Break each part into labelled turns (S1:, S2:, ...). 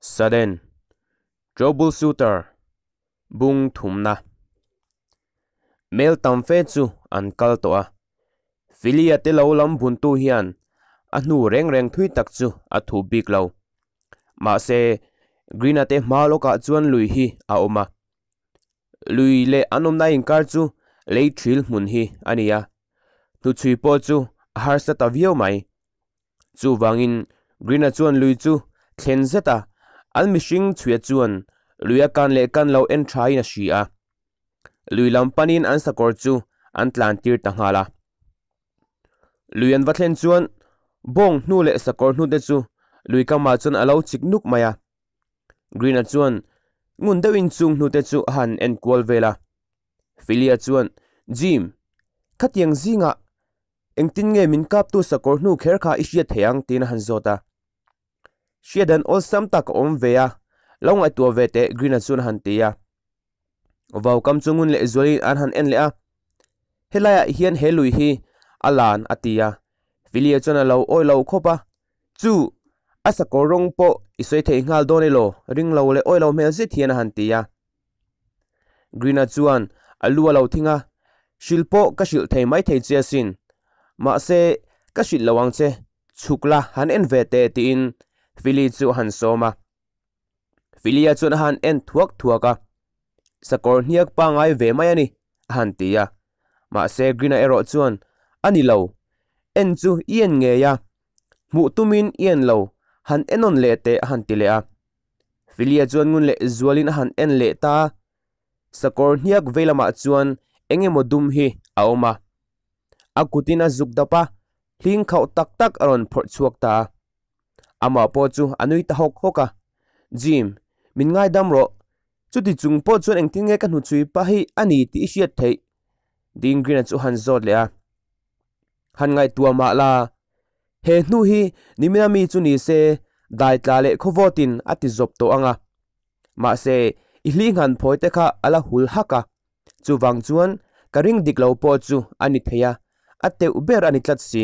S1: Sudden Troubleshooter bung thumna Mel tam fe chu an kal tawh a, Filia te lo lam buntu hian a hnu reng reng thui tak chu a thup bik lo. Mahse, Green-a te hma lawkah chuan lui hi a awm a. Lui leh an awmna inkar chu lei thil hmun hi a ni a, hnuchhui pawh chu a harsa ta viau mai. Chuvangin Green-a chuan lui chu thlen zet a, an mihring chhuia chuan lui a kan leh kan lo en thain a hri a. Lui lam panin an sakawr chu an tlan tir ta nghal a. Lui an va thlen chuan bawng hnu leh sakawr hnu te chu lui kamah chuan a lo chik nuk mai a. Green-a chuan ngun deuhin chung hnu te chu a han en kual vel a. Filia chuan, Jim, khatiang zingah Engtin nge min kaptu sakawr hnu kher kha i hriat thei ang? tiin a han zawt a. Hriatdan awlsam tak a awm ve a, lo ngaihtuah ve teh Green-a chuan a han ti a. Vaukam chu ngun leh zualin an han en leh a, Helaiah hian he lui hi a lan a ti a. Filia chuan a lo awi lo khawp a, Chu, a sakawr rawng pawh i sawi thei nghal dawn elaw? ring lo leh awi lo hmel zet hian a han ti a. Green-a chuan a lu a lo thing a, Hrilh pawh ka hrilh thei mai thei che asin. Mahse, ka hrilh lo ang che, chhuk la han en ve teh tiin Philly chu a han sawm a. Philly-a chuan a han en thuak thuak a, Sakawr hniak pangngai ve mai a ni, a han ti a. Mahse, Green-a erawh chuan, A ni lo, en chu i en ngei a, hmuh tumin i en lo, han enawn leh teh a han ti leh a. Filia chuan ngun leh zualin a han en leh ta a, sakawr hniak vei lamah chuan eng emaw dum hi a awm a. A kutin a zuk dap a, hling khauh tak tak a rawn phawrh chhuak ta a. Amah pawh chu a nui ta hawk hawk a, Jim, min ngaidam rawh. Chuti chung pawh chuan engtin nge ka hnuchhui pa hi a ni tih i hriat theih? Ding Green-a chu a han zawt leh a. Han ngaihtuah mah la, he hnu hi nimina mi chu ni se dai tla leh khawvawtin a ti zawp tawh ang a. Mahse, i hli nghan phawi te kha a la hul hak a, chuvang chuan ka ring dik lo pawh chu a ni thei a, a teuh ber a ni tlat si.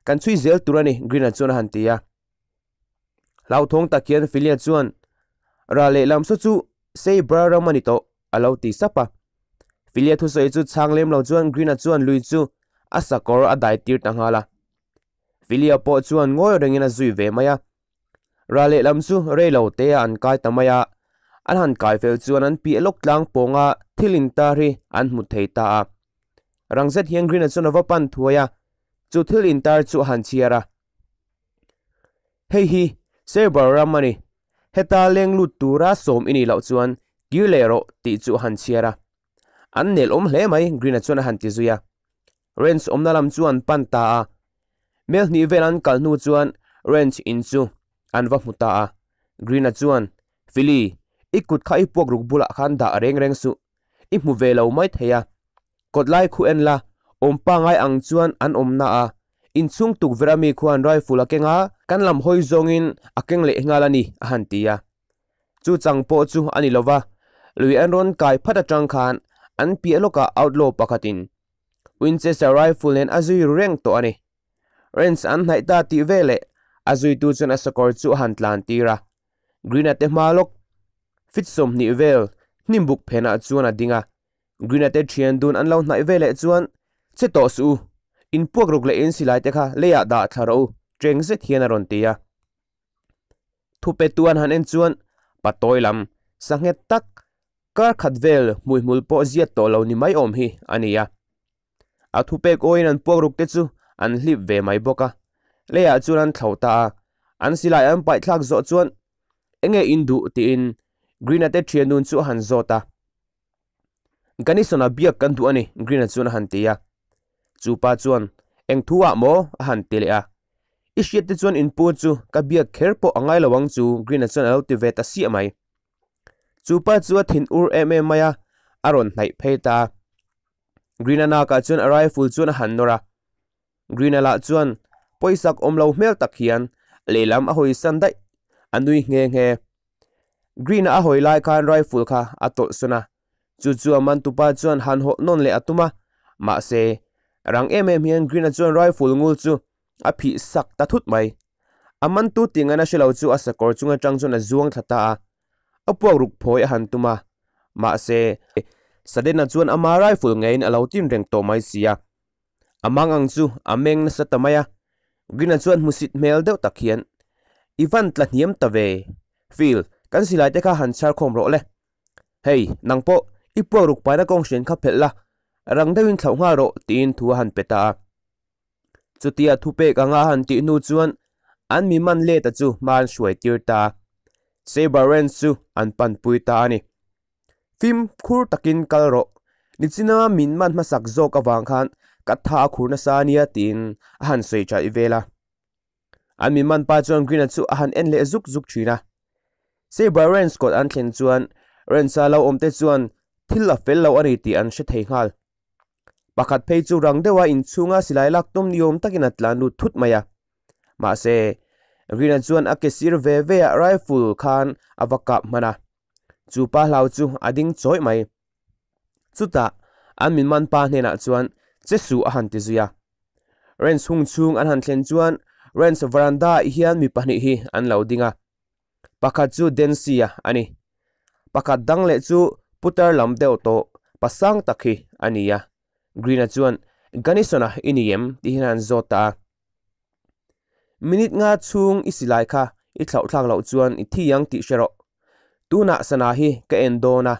S1: Kan chhui zel tur a ni, Green-a chuan a han ti a. Hlauthawng tak hian Filia chuan, Ral lehlam saw chu Sabre ram a ni tawh, a lo ti sap a. Filia thusawi chu chhang lem lo chuan Green-a chuan lui chu a sakawr a dai tir ta nghal a. Filia pawh chuan ngawi rengin a zui ve mai a. Ral lehlam chu rei lo te a an kai ta mai a. An han kai fel chuan an piah lawk tlang pawnga thil intar hi an hmu thei ta a. Rang zet hian Green-a chuan a va pan thuai a, chu thil intar chu a han chhiar a. Hei hi Serber ram a ni. Heta leng lut tura sawm i nih loh chuan kir leh rawh tih chu a han chhiar a. An nel awm hle mai, Green-a chuan a han ti zui a. Ranch awmna lam chu an pan ta a. Mel hnih vel an kal hnu chuan Ranch in chu an va hmu ta a. Green-a chuan, Philly, i kut kha i puak ruk bulah khan dah reng reng suh. I hmu ve lo mai thei a. Kawt lai khu en la, awm pangai ang chuan an awm na a, inchhung tukverh ami khuan rifle a keng a, kan lam hawi zawngin a keng leh nghal a ni, a han ti a. Chu chang pawh chu a ni lova, lui an rawn kai phat atang khan an piah lawkah outlaw pakhatin Winchester rifle nen a zui ru reng tawh a ni. Ranch an hnaih ta tih veleh a zuitu chuan a sakawr chu a han tlan tir a. Green-a te hma lawk fit 20 vel hnimbuk phenah chuan a ding a. Green-a te thian dun an lo hnaih veleh chuan, Che tawh suh u, in puak ruk leh in silai te kha leiah dah thla rawh u, cheng zet hian a rawn ti a. Thupetu an han en chuan patawi lam sanghet tak kar khat vel hmuihmul pawh ziat tawh lo ni mai awm hi a ni a. A thupek awiin an puak ruk te chu an hlip ve mai bawk a, leiah chuan an thlo ta a, an silai an paih thlak zawh chuan enge in duh tiin Green-a te thian nun chu a han zawt a. Ganison-a biak kan duh a ni Green-a chuan a han ti a. Chu pa chuan eng thu ah maw a han ti leh a. I hriat te chuan in pu chu ka biak kher pawh a ngai lo ang chu Green-a chuan a lo ti ve ta siah mai. Chu pa chu a thin ur em em mai a, a rawn hnaih phei ta a. Green-a nakah chuan a rifle chuan a han nawr a. Green-a lah chuan pawisak awm lo hmel tak hian lehlam a hawi san daih, a nui nghe nghe. Green-a a hawi lai khan rifle kha a tawlh sawn a, chu chu a mantupa chuan han hawh nawn leh a tum a, mahse, rang em em hian Green-a chuan rifle ngul chu a phih sak ta thut mai. A mantu tih ngaihna hre lo chu a sakawr chung atang chuan a zuang thla ta a, a puak ruk phawi a han tum a, mahse, Sudden-a chuan ama rifle ngeiin a lo tin reng tawh mai si a. A mang ang chu a meng nasa ta mai a, Green-a chuan hmusit hmel deuh tak hian, I van tla hniam ta ve, Phil, kan silai te kha han chhar khawm rawh le. Hei, nang pawh i puak ruk paina kawng hrian kha phelh la, rang deuhin thlauh nghal rawh, tiin thu a han pe ta a. Chutia thupek anga han tih hnu chuan an mi man let a chu hma an hruai tir ta a, Saber Ranch chu an panpui ta a ni. Fimkhur takin kal rawh, nichina min man hmasak zawk avang khan ka tha a khur nasa a nia tiin a han sawi chaih vel a. An mi man pa chuan Green-a chu a han en leh zuk zuk thin a. Saber Ranch kawt an thlen chuan Ranch-a lo awmte chuan thil a fel lo a ni tih an hre thei nghal. Pakhat phei chu rang deuha inchhunga silai lak tum ni awm takin a tlan lut thut mai a. Mahse, Rina chuan a ke sir ve ve ah rifle khan a va kap hman a. Chu pa hlau chu a ding chawih mai. Chutah, an min man pa hnenah chuan che suh a han ti zui a. Ranch hung chhung an han thlen chuan ranch veranda ah hian mi pahnih hi an lo ding a. Pakhat chu Dency-a a ni. Pakhat dang leh chu putar lam deuh tawh pasang tak hi a ni a. Green-a chuan, Gunnison-a i ni em? tih hian a han zawt ta a. Minute nga chhung i silai kha i thlauhthlak loh chuan i thi ang tih hre rawh. Tunah sana hi ka en dawn a,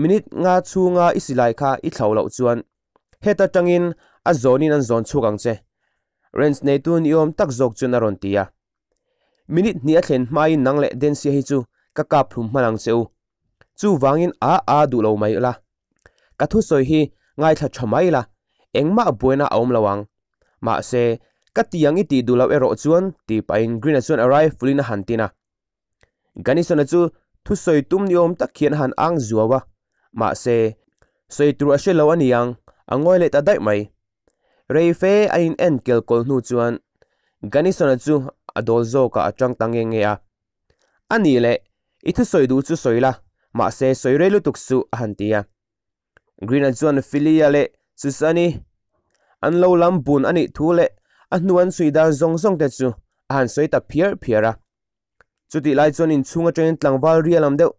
S1: minute nga chhunga i silai kha i thlauh loh chuan heta tangin a zawnin an zawn chhuak ang che. Ranch neitu ni awm tak zawk chuan a rawn ti a. Minute hnih a thlen hmain nang leh Densia hi chu ka kap hlum hman ang che u. Chuvangin a a duh lo mai ula. Ka thusawi hi ngaithla tha mai la, engmah buaina a awm lo ang. Mahse, ka ti ang i tih duh loh erawh chuan tih pahin Green-a chuan a rifle-in a han tin a. Gunnison-a chu thusawi tum ni awm tak hian a han ang zuau a, mahse, sawi tur a hre lo a ni ang, a ngawi leh ta daih mai. Rei fe a in en kel kawl hnu chuan Gunnison-a chu a dawl zawkah a tang ta nge nge a. A nih leh, i thusawi duh chu sawi la, mahse sawi rei lutuk suh a han ti a. Green-a chuan Philly-a leh Susan-i an lo lam bun a nih thu leh a hnu an chhui dan zawng zawng te chu a han sawi ta phiar phiar a. Chutih lai chuan inchhung atangin tlangval ria lam deuh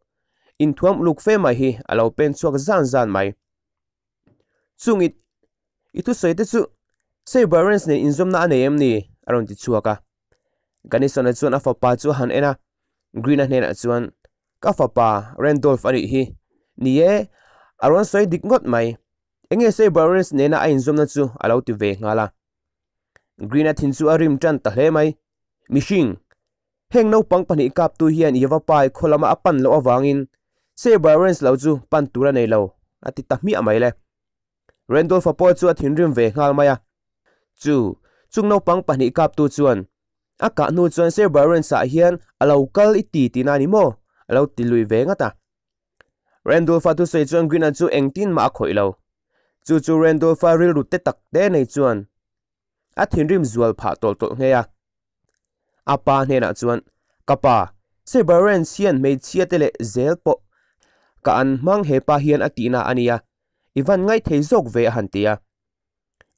S1: inthuam uluk fe mai hi a lo pen chhuak zan zan mai. Chung i i thusawi te chu Saber Ranch nen inzawmna a nei em ni? a rawn ti chhuak a. Gunnison-a chuan a fapa chu a han en a, Green-a hnenah chuan, Ka fapa, Randolph a nih hi. Ni e, a rawn sawi dik ngawt mai. Enge Saber Ranch nena a inzawmna chu a lo ti ve nghal a. Green-a thin chu a rim tan ta hle mai. Mihring, heng naupang pahnih kaptu hian Yavapai khaw lama a pan loh avangin Saber Ranch lo chu pan tur a nei lo, a ti ta hmiah mai le. Randolph-a pawh chu a thinrim ve nghal mai a. Chu, chung naupang pahnih kaptu chuan, A kah hnu chuan Sir Barrens-ah hian a lo kal i ti tihna a ni maw? a lo ti lui ve ngat a. Randolph-a thusawi chuan Green-a chu engtin mah a khawih lo. Chu chu Randolph-a rilru te tak te nei chuan a thinrim zual phah tawlh tawlh nghe a. A pa hnenah chuan, Ka pa, Sir Barrens hian hmeichhia te leh zel pawh ka an hmang he pa hian a tihna a nia, i van ngaithei zawk ve a han ti a.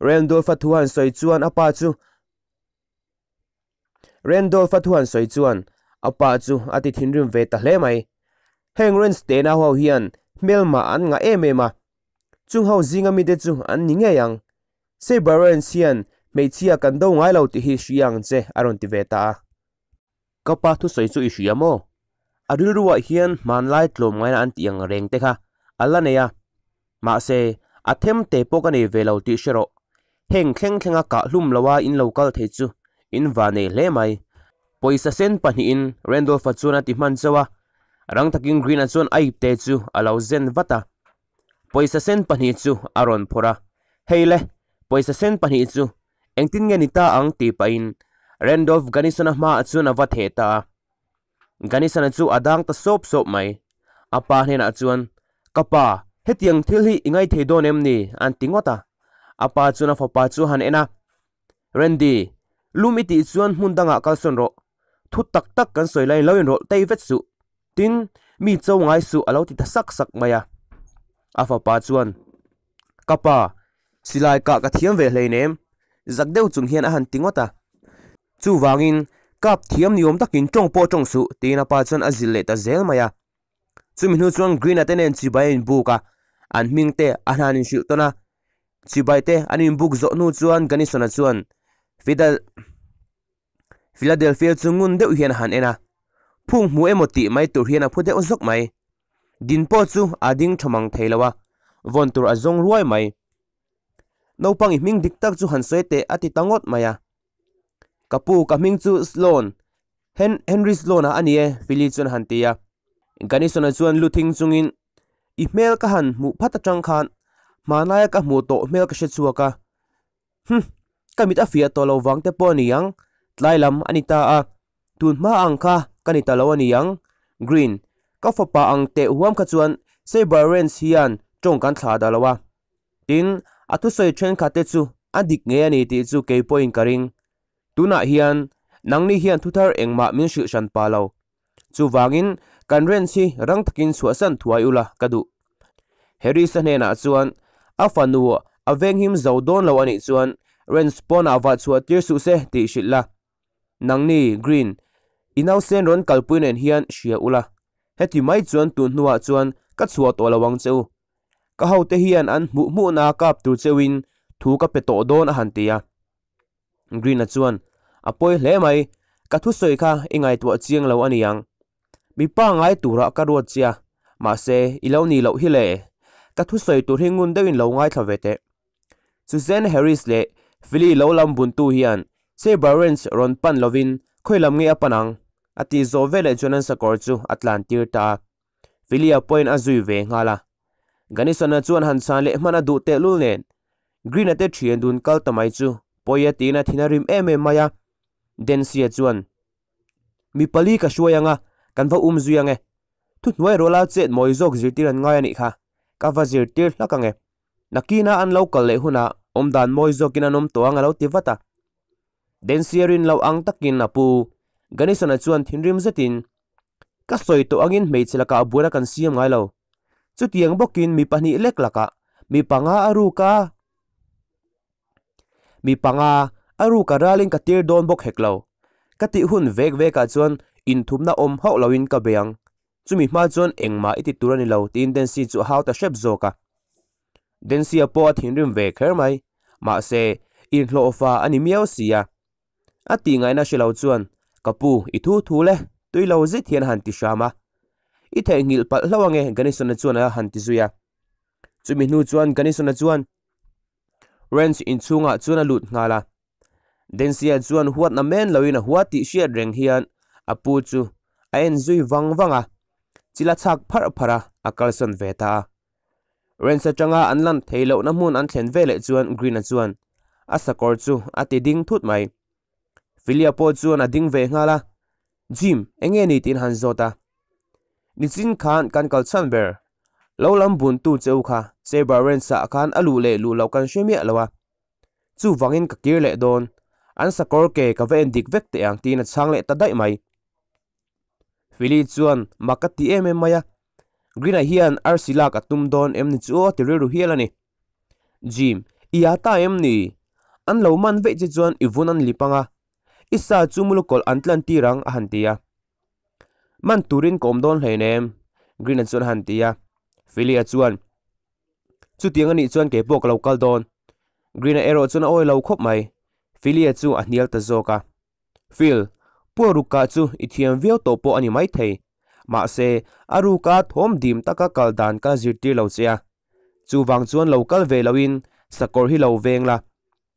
S1: Randolph-a thu han sawi chuan a pa chu Randolph-a thu han sawi chuan a pa chu a ti thinrim ve ta hle mai. Heng Rens tena ho hian hmelmah an ngah em em a, chung ho zinga mite chu an ni ngei ang. Saber Rens hian hmeichhia kan do ngai lo tih hi hria ang che a rawn ti ve ta a. Ka pa thusawi chu i hria maw? A rilruah hian hmanlai tlawm ngaina an tih ang reng te kha a la nei a. Mahse, a them te pawh ka nei ve lo tih hre rawh. Heng thleng thlenga kah hlum loa in lo kal thei chu in va nei hle mai. Pawisa sen pahnihin Randolph-a chuan a ti hman chauh a. Rang takin Green-a chuan a ipte chu a lo zen vat a. Pawisa sen pahnih chu a rawn phawrh a, Hei le, pawisa sen pahnih chu engtin nge ni ta ang tih pahin Randolph Gunnison-a hmaah chuan a va theh ta a. Gunnison-a chu a dang ta sawp sawp mai. A pa hnenah chuan, Ka pa, hetiang thil hi i ngaithei dawn em ni? an ti ngawt a. A pa chuan a fapa chu a han en a, Randy, lum i tih chuan hmun dangah kalsawn rawh. Thu tak tak kan sawi laiin lo inrawlh tei vet suh. Tin, mi cho ngai suh a lo ti ta sak sak mai a. A fapa chuan, Ka pa, silai kah ka thiam ve hleinem, zak deuh chung hian a han ti ngawt a. Chuvangin, Kap thiam ni awm takin tawng pawh tawng suh, tiin a pa chuan a zilh leh ta zel mai a. Chumi hnu chuan Green-a te nen chibai a inbuk a, an hming te a hlan inhrilh tawn a. Chibai te an inbuk zawh hnu chuan Gunnison-a chuan Fidel Philadelphia chu ngun deuh hian a han en a, phung hmu emaw tih mai tur hian a phu deuh zawk mai. Din pawh chu a ding tha mang thei lo a, vawn tur a zawng ruai mai. Naupang i hming dik tak chu han sawi teh a ti ta ngawt mai a. Ka pu, ka hming chu Sloan, Hen Henry Sloan-a a ni e, Philly chuan a han ti a. Gunnison-a chuan lu thing chungin, I hmel ka han hmuh phat atang khan hmanaia ka hmuh tawh hmel ka hre chhuak a. Hum, ka mit a fiah tawh lo vang te pawh a ni ang, tlai lam a ni ta a, tun hma ang kha ka ni ta lo a ni ang. Green, ka fapa ang teh huam kha chuan Sabre Ranch hian tawng kan thlah dah lo a. Tin, a thusawi thenkhat te chu a dik ngei a ni tih chu kei pawhin ka ring. Tunah hian nangni hian thuthar engmah min hrilh hran pah lo. Chuvangin kan ranch hi rang takin chhuahsan thuai ula ka duh. Harris-a hnenah chuan a fanu a venghim zo dawn lo anih chuan ranch pawnah vah chhuah tir suh se tih hrilh la. Nangni, Green, i nausen rawn kalpui nen hian hria ula. Heti mai chuan tun hnuah chuan ka chhuah tawh lo ang che u. Ka hote hian an hmuh hmuhna kap tur cheuhin thu ka pe tawh dawn a han ti a. Green-a chuan, A pawi hle mai, ka thusawi kha i ngaihtuah chiang lo a ni ang. Mipa ngai turah ka ruat che a, mahse i lo nih loh hi le. Ka thusawi tur hi ngun deuhin lo ngaithla ve teh. Suzanne Harris leh Philly lo lam buntu hian Sabre Ranch rawn pan lovin khawi lam nge a pan ang? a tih zawh veleh chuan an sakawr chu a tlan tir ta a. Philly-a pawhin a zui ve nghal a. Gunnison-a chuan han chhan leh hman a duh tehlul nen Green-a te thian dun kal ta mai chu pawi a tiin a thin a rim em em mai a. Dancy-a chuan, Mi pali ka hruai ang a, kan va um zui ang e. Thuhnuai ruala chet mawi zawk zirtir an ngai a nih kha, ka va zirtir hlak ang e. Nakina an lo kal leh hunah awmdan mawi zawkin an awm tawh ang a lo ti vat a. Densia rin loh ang takin a pu Gunnison-a chuan thinrim zetin, Ka sawi tawh angin hmeichhe lakah buaina kan siam ngai lo. Chutiang bawkin mi pahnih lek lakah mi panga a ruk a, mi panga a ruk a ralin ka tir dawn bawk hek lo. Ka tih hun vek vekah chuan inthumna awm hauh loin ka bei ang. Chumi hma chuan engmah i ti tur a ni lo tiin Dancy chu a hau ta hrep zawk a. Dancy-a pawh a thinrim ve kher mai. Mahse, inhlawhfa a ni miau si a. A tih ngaihna hre lo chuan, Ka pu, i thu thu le, tui lo zet hian a han ti hram a. I theihnghilh palh hlauh ange Gunnison-a chuan a han ti zui a. Chumi hnu chuan Gunnison-a chuan Ranch inchhungah chuan a lut nghal a. Densia chuan huatna men loin a hua tih hriat reng hian a pu chu a en zui vang vang a, chil a chhak pharh pharh a, a kalsawn ve ta a. Ranch atanga an lan theih lohna hmun an thlen veleh chuan Green-a chuan a sakawr chu a ti ding thut mai. Philia pawh chuan a ding ve nghal a, Jim, eng nge ni tiin han zawt a. Nichin khan kan kal chhan ber, lo lam buntu che u kha Sabre Ranch-ah khan a luh leh luh loh kan hre miah lo a. Chuvangin ka kir leh dawn, an sakawr ke ka va en dik vek teh ang tiin a chhang leh ta daih mai. Philly chuan mak a ti em em mai a, Green-a hian arsi lak a tum dawn em ni chu aw ti rilru hial a ni. Jim, i a ta em ni? An lo man veih che chuan i vun an lip ang a, i sa chu mulukawlh an tlan tir ang a han ti a. Man turin ka awm dawn hleinem, Green-a chuan a han ti a. Philly-a chuan. Chutiang anih chuan kei pawh ka lo kal dawn. Green-a erawh chuan a awi lo khawp mai. Philly-a chu a hnial ta zawk a. Phil, Puan ruk kah chu i thiam viau tawh pawh a ni maithei. Mahse, a ruka thawm dim taka kal dan ka zirtir lo che a. Chuvang chuan lo kal ve loin sakawr hi lo veng la.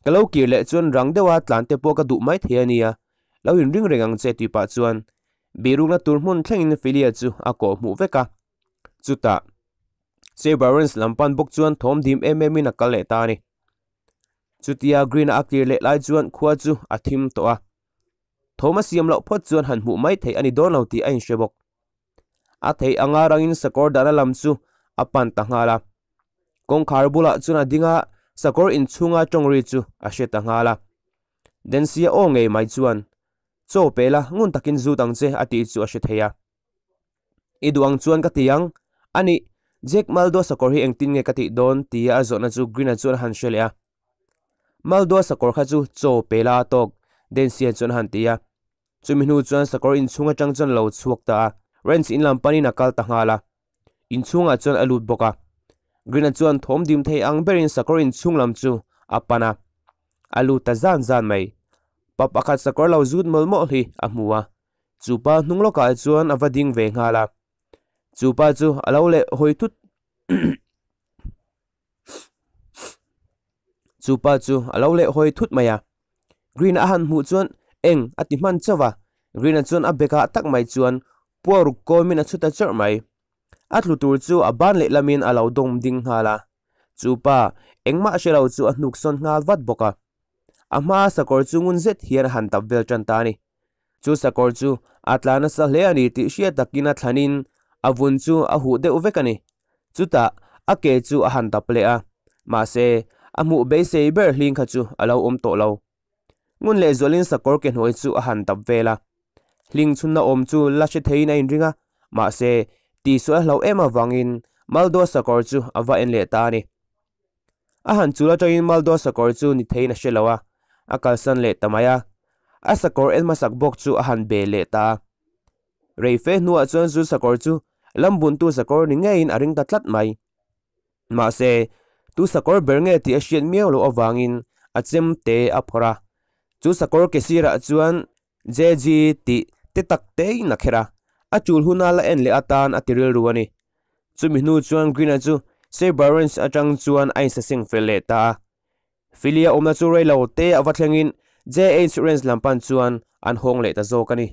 S1: Ka lo kir leh chuan rang deuha tlan te pawh ka duh maithei a nia. Lo inring reng ang che tih pah chuan bihrukna tur hmun thlengin Philly-a chu a kawh hmuh vek a. Chutah. Sir Barrens lam pan bawk chuan thawm dim em em in a kal leh ta a ni. Chutia Green-a a kir leh lai chuan khua chu a thim tawh a. Thawm a siam loh phawt chuan han hmuh mai theih a ni dawn lo tih a inhre bawk. A theih anga rangin sakawr dahna lam chu a pan ta nghal a. Kawngkhar bulah chuan a ding a, sakawr inchhunga tawng ri chu a hre ta nghal a. Dancy-a aw ngei mai chuan, Chaw pe la, ngun takin zut ang che a tih chu a hre thei a. I duh ang chuan ka ti ang. A nih, Jack Maldoa sakawr hi engtin nge ka tih dawn? tia a zawhna chu Green-a chuan a han hre leh a. Maldoa sakawr kha chu chaw pe la a tawk, Dancy-a chuan a han ti a. Chumi hnu chuan sakawr inchhung atang chuan a lo chhuak ta a, Ranch in lam panin a kal ta nghal a. Inchhungah chuan a lut bawk a. Green-a chuan thawm dim thei ang berin sakawr inchhung lam chu a pan a, a lut ta zan zan mai. Pa pakhat sakawr lo zut mawlh mawlh hi a hmu a, chu pa hnung lawkah chuan a va ding ve nghal a. Chu pa chu a lo leh hawi thut Chu pa chu a lo leh hawi thut mai a. Green a han hmuh chuan eng a ti hman chauh a, Green-a chuan a bekah tak mai chuan puar ruk kawimin a chhu ta chawrh mai. A tlu tur chu a ban lehlamin a lo dawm ding nghal a, chu pa engmah hre lo chu a hnuk sawn nghal vat bawk a. A hmaa sakawr chu ngun zet hian a han tap vel tan ta a ni. Chu sakawr chu a tla nasa hle a ni tih hriat takin a thlanin a vun chu a huh deuh vek a ni. Chutah a ke chu a han tap leh a, mahse a hmuh beisei ber hling kha chu a lo awm tawh lo. Ngun lehzualin sakawr ke hnuai chu a han tap vel a. Hling chhunna awm chu la hre theiin a inring a, mahse tihsual a hlauh em avangin Maldoa sakawr chu a va en leh ta a ni. A han chul atangin Maldoa sakawr chu ni theiin a hre lo a, a kalsan leh ta mai a. A sakawr en hmasak bawk chu a han be leh ta a. Rei fe hnuah chuan zu sakawr chu lambuntu sakawr ni ngeiin a ring ta tlat mai. Mahse, tu sakawr ber nge tih a hriat miau loh avangin a chem te a phawrh a. Chu sakawr ke sirah chuan JG tih te tak tein a kher a, a chul huna la en leh atan a ti rilru a ni. Chumi hnu chuan Green-a chu Sabre Ranch atang chuan a insaseng fel leh ta a. Philly-a awmna chu rei lo te a va thlengin JH Ranch lam pan chuan an hawng leh ta zawk a ni.